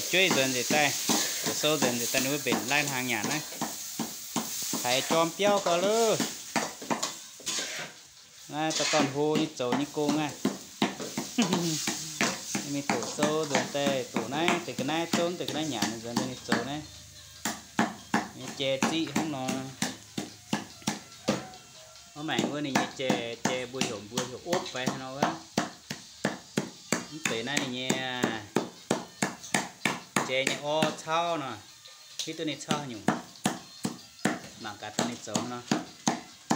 Jueiv nzuonx nzengc daaih, doqc sou nzuonx nzengc daaih ninh mbuo mbenc lai-hnaangx nyanc naaiv. Haiz jorm biauv gau loh. Naaiv dorn-dorn hlo nyei zoux nyei gong aqv. Mingh doqc sou nzuonx daaih doqc naaiv deix ga'naaiv, zouv deix ga'naaiv nyanc nzuonx daaih ninh zoux naaiv. Nyei jai ziqv hnangv nor. Orv maengc wuov ninh nyei jai, jai mbuo heuc, mbuo heuc opv fai haaix nor wuov. Mv zeiz naaiv ninh nyei jai nyei orv cauv nor, hiuv duqv ninh cauv haaix nyungc, mangc gaax dongh ninh zoux nor.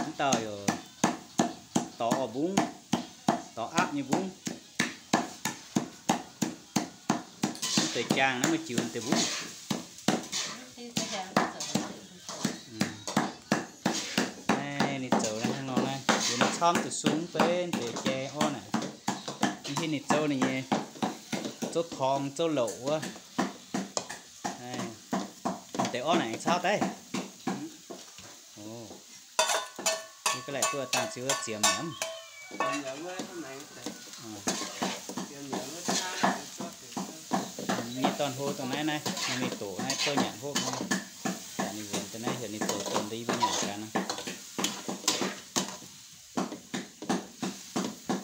Mv dauh yaac dorh orv mbungv, dorh aapv nyei mbungv. Mv deix jaang naaiv maiv jiux deix mbungv. Naaiv ninh zoux naaiv hnangv nor naaiv, ninh camv zuqc sung mv bei deix jai orv naaic. Mv hiuv ninh zouv ninh nyei, zouv torng zouv louc wuov. Deix orv naaic aengx cauv daaih. Yie ga'laaic duqv dangh ziux wuov ziemx mi'aqv. Nyei dorn hlo dongh naaiv naaiv, ninh mingh doqc naaiv douv nyanc hopv nor. Ninh nzuonx daaih naaiv heuc ninh zoux dongh yie mbuo nyanc gaax nor.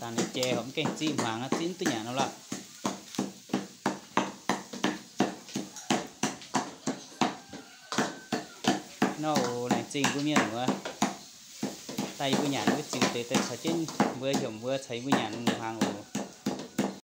Dangh ninh jai horpc mv gaengh ziqv hmuangx aqv, ziqv mv duqv nyanc nor lorqc. Nor oc, laengz zingh mbuo mienh muoz daaih yie mbuo nyanc wuov ziux deix daaih caux jienv mbuo heuc mbuo caux yie mbuo nyanc hmuangx oc.